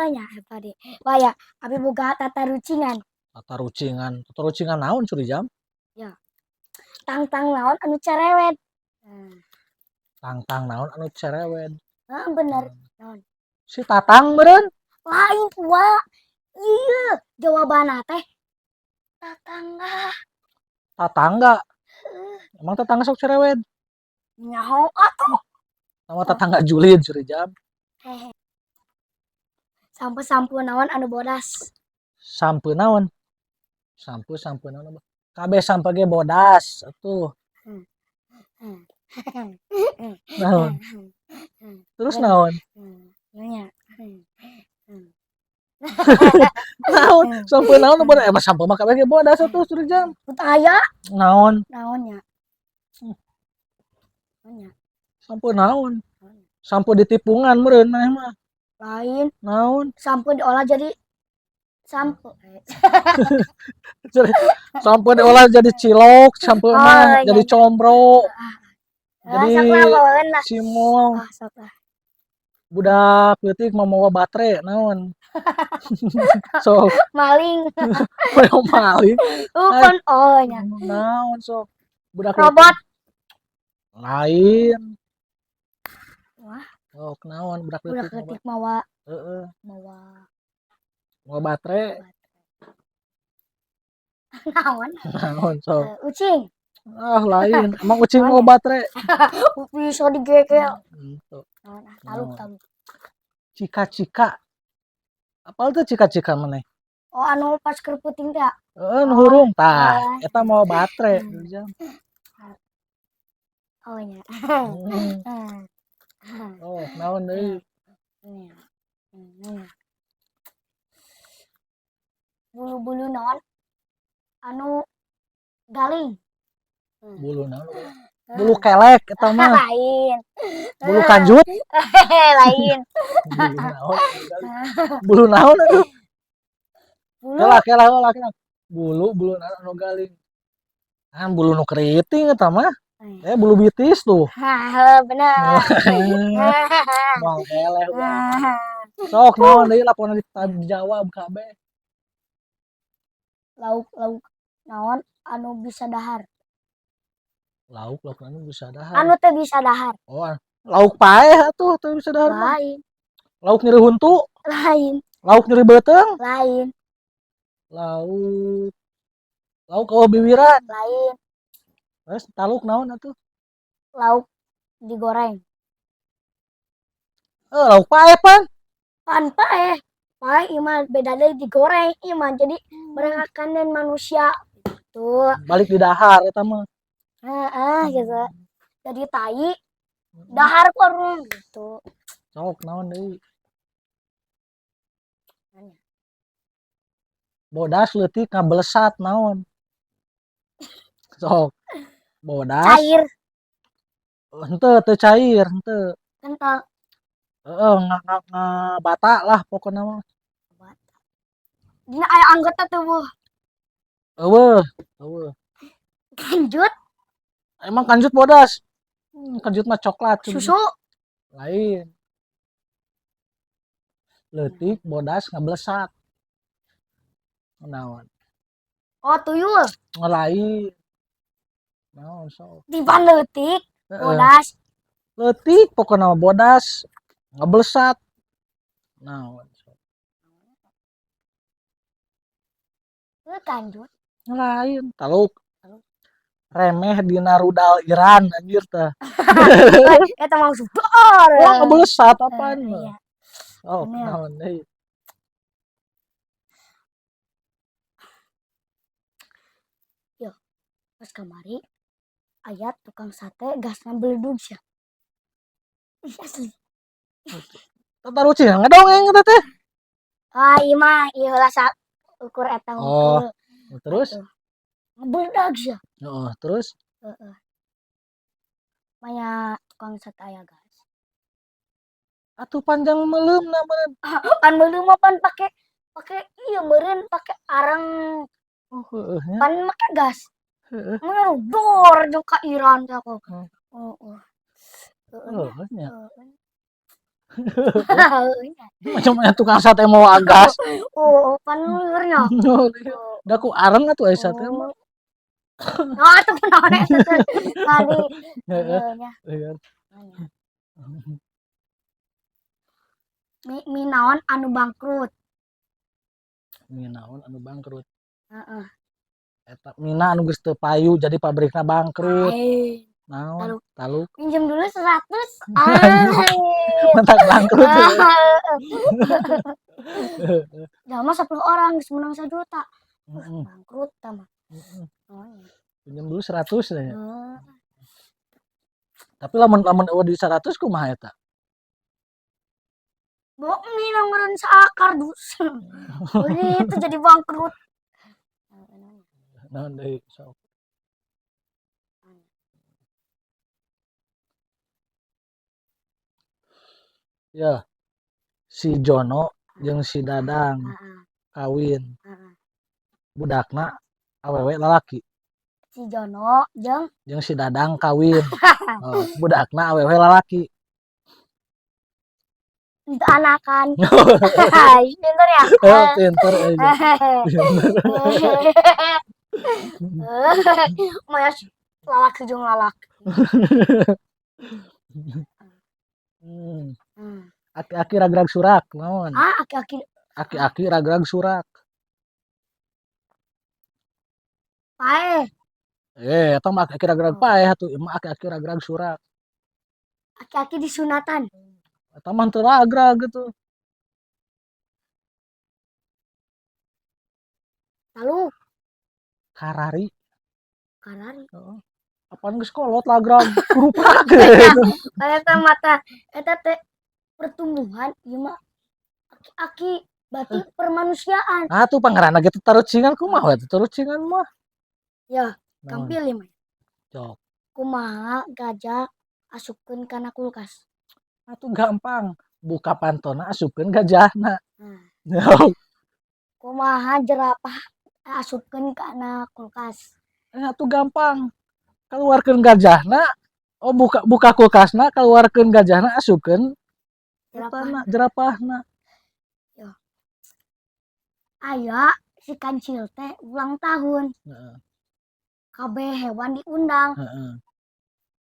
Oh nya tadi. Wah ya, abi boga tatarucingan. Tatarucingan. Tatarucingan naon, Surijam? Ya. Tangtang naon anu cerewet? Nah. Tangtang naon anu cerewet? Ah, bener. Naon? Si Tatang meureun? Lain, wa. Iya, jawabanna teh tatangga. Tatangga. Emang tetangga sok cerewet? Nyaho atuh. Nama tetangga julid, Surijam. Hehe. Sampeu-sampeu naon anu bodas? Sampeu naon? Sampeu sampeu naon? Kabeh sampeu ge bodas atuh. Naon? Terus naon? Nya. Naon? Sampeu naon nu bodas? Eh, sampeu mah kabeh ge bodas atuh, Surijam. Aya. Naon? Naon nya? Naon nya? Sampeu naon? Sampeu ditipungan meureun maneh mah. Lain. Naon? Sampeu diolah jadi sampeu. Sampeu diolah jadi cilok, sampeu Oh, mah iya, jadi iya. combro, Ah, jadi sok lah bawaeun lah. Cimol. Ah, sok lah. Budak leutik mah mawa batre naon? Sok. Maling. Hoyong maling. Bukan, oh nya. Naon sok? Budak leutik. Robot. Lain. Wah. Sok naon budak Budak leutik mawa? Leutik mawa Heeh. mawa Mawa batre. Naon? Naon sok? Eh, ucing. Ah, lain. Emang ucing Naon mawa ya? Batre? Bisa digegel. Henteu. Naon ah, taluk Naon? Taluk. Cika-cika. Apal teu cika-cika maneh? Oh, anu pas keur peuting teh? Heeh, nu hurung. Tah, Oh. eta mawa batre. Oh nya. Oh, naon deui? Nya. Bulu-bulu naon anu galing? Bulu naon? Bulu kelek eta mah. Lain. Bulu kanjut? Lain. Bulu naon? Bulu naon atuh? Bulu. Kela kela kela kela. Bulu bulu naon anu galing? Ah, bulu nu keriting eta mah. Eh, bulu bitis tuh. Hah, bener. Moal eleh urang. Sok naon deui lah, pokona dijawab kabeh. Lauk lauk naon anu bisa dahar? Lauk lauk anu bisa dahar. Anu teu bisa dahar. Oh, lauk paeh atuh teu bisa dahar mah. Lain. Lauk nyeri huntu? Lain. Lauk nyeri beuteung? Lain. Lauk lauk eueuh biwiran? Lain. Terus taluk naon atuh? Lauk digoreng. Eh, lauk paeh pan. Pan paeh. Paeh ieu mah beda deui, digoreng ieu mah jadi makanan manusia gitu. Balik di dahar eta mah. Heeh, gitu. Jadi tai dahar ku urang gitu. Sok naon deui? Bodas leutik ngabelesat naon? Sok. Bodas. Cair. Henteu, teu cair, henteu. Kental. Heeh, nga bata lah pokona mah. Dina aya anggota tubuh? Eueuh, eueuh. Kanjut. Emang kanjut bodas? Kanjut mah coklat. Susu. Lain. Leutik bodas ngabelesat. Naon? Oh, tuyul. Lain. Naon sok? Tiban leutik, Heeh. Bodas. Leutik pokona mah bodas ngabelesat. Naon sok? Heuh, kanjut. Lain, taluk. Taluk. Remeh dina rudal Iran anjir tah. Eta mah langsung dor. Wah, ngabelesat apaan mah. Iya. Oh, Bener. Naon deui? Yo, pas kamari aya tukang sate gasna beledug sia. Ih, asli. Tatarucingan ngadongeng eta teh. Ah, ieu mah ieu heula ukur eta Oh, hungkul. Terus? Atuh. Ngebeledag sia. Heeh, terus? Heeh. Maya tukang sate aya gas. Atuh panjang meuleumna meureun. Pan meuleum mah pan pake pake ieu meureun, pake areng. Oh, heueuh nya. Pan make gas. Heeh. Mun dor jeung ka Iran teh aku. Heeh. Heeh nya. Heueuh nya. Heeh. Macam aya tukang sate mawa gas. Oh, pan liurnya. Da ku areng atuh ai sate mah. Oh, atuh kunaon eta teh tadi. Heeh. Nya. Iya. Mi naon anu bangkrut? Mi naon anu bangkrut? Heeh. Eta mina anu geus teu payu jadi pabrikna bangkrut. Lain. Naon? Taluk. Taluk. Minjem dulu 100. Ah. Mentak bangkrut. Jalma 10 orang geus menang 1 juta. Heeh. Bangkrut tah mah. Heeh. Oh, iya. Pinjem dulu 100 ya. Heeh. Tapi lamun lamun euweuh di 100 kumaha eta? Bawa mie meureun sakardus. Begitu jadi bangkrut. Naon deui sok. Ya. Si Jono jeung si Dadang kawin. Budakna awewe lalaki. Si Jono jeung Jeung si Dadang kawin. Oh, budakna awewe lalaki. Itu anakan. Pinter ya? Oh, pinter euy. Maya lalaki jeung lalaki. Aki-aki ragrag surak naon? Ah, aki-aki. Aki-aki ragrag surak. Paeh. Eh, eta mah aki-aki ragrag paeh atuh, ieu mah aki-aki ragrag surak. Aki-aki disunatan. Eta mah teu ragrag gitu. Lalu Karari. Karari. Heeh. Apaan geus kolot lagrag kuruprak gitu. Eta mata eta teh pertumbuhan ieu mah aki-aki berarti permanusiaan. Ah tuh pangaranna ge teh tarucingan kumaha we teh tarucingan mah. Ya, Naon? Gampil ieu mah. Cok. Kumaha gajah asupkeun kana kulkas? Atuh gampang, buka pantona asupkeun gajahna. Nah. Kumaha jerapah asupkeun kana kulkas? Atuh gampang. Keluarkeun gajahna, oh buka buka kulkasna, keluarkeun gajahna asupkeun Jerapah. etana jerapahna. Yo. Aya si kancil teh ulang tahun. Heeh. Kabeh hewan diundang. Heeh.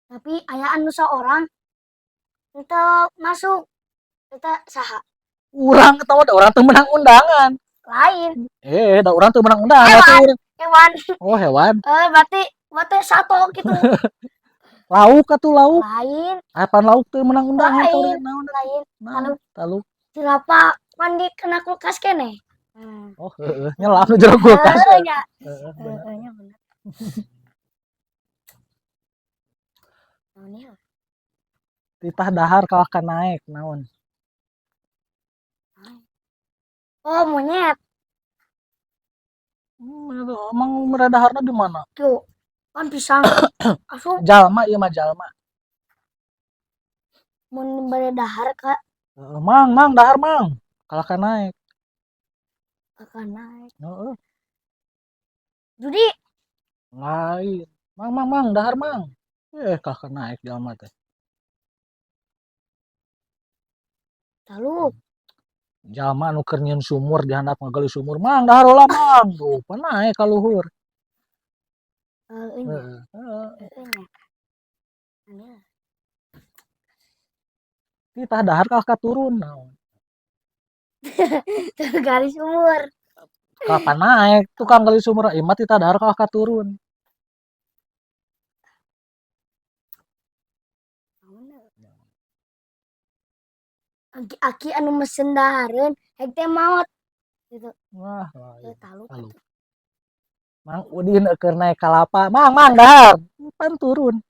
Tapi aya anu saorang teu masuk. Eta saha? Urang eta mah da urang teu meunang undangan. Lain. Eh, da urang teu meunang undangan Hewan. atuh. Hewan. Oh, hewan. Eh, berarti berarti sato gitu. Lauk atuh lauk. Lain. Apaan lauk teu meunang undangan Lain. teh naon? Lain. Naon? Taluk. Taluk. Jerapah mandi kena kulkas keneh. Oh, heeh, nyelam di jero kulkas. Heeh nya. Heeh, bener. Heeh nya bener. Naon ieu? Titah dahar kalah ka naek naon? Oh, monyet. Emang mere daharna di mana? Tuh, kan pisang asup. Jalma ieu mah jalma. Mun bade dahar ka Heeh, mang mang dahar mang. Kalah ka naek. Ka naek. Heeh. Judi. Lain. Mang mang mang dahar mang. Eh, kalah ka naek jalma teh. Taluk. Jalma anu keur nyieun sumur di handap ngagali sumur, mang dahar heula mang. Tuh, pan naek ka luhur. Heeh nya. Heeh, heeh. Heeh nya. Nya. Titah dahar kalah ka turun naon? Gali sumur. Kapan naek tukang gali sumur ieu mah titah dahar kalah ka turun. Aki-aki anu mesen dahareun heg teh maot gitu. Wah, lain. Taluk. Taluk. Mang Udin keur naek kalapa, mang mang dahar, pan turun.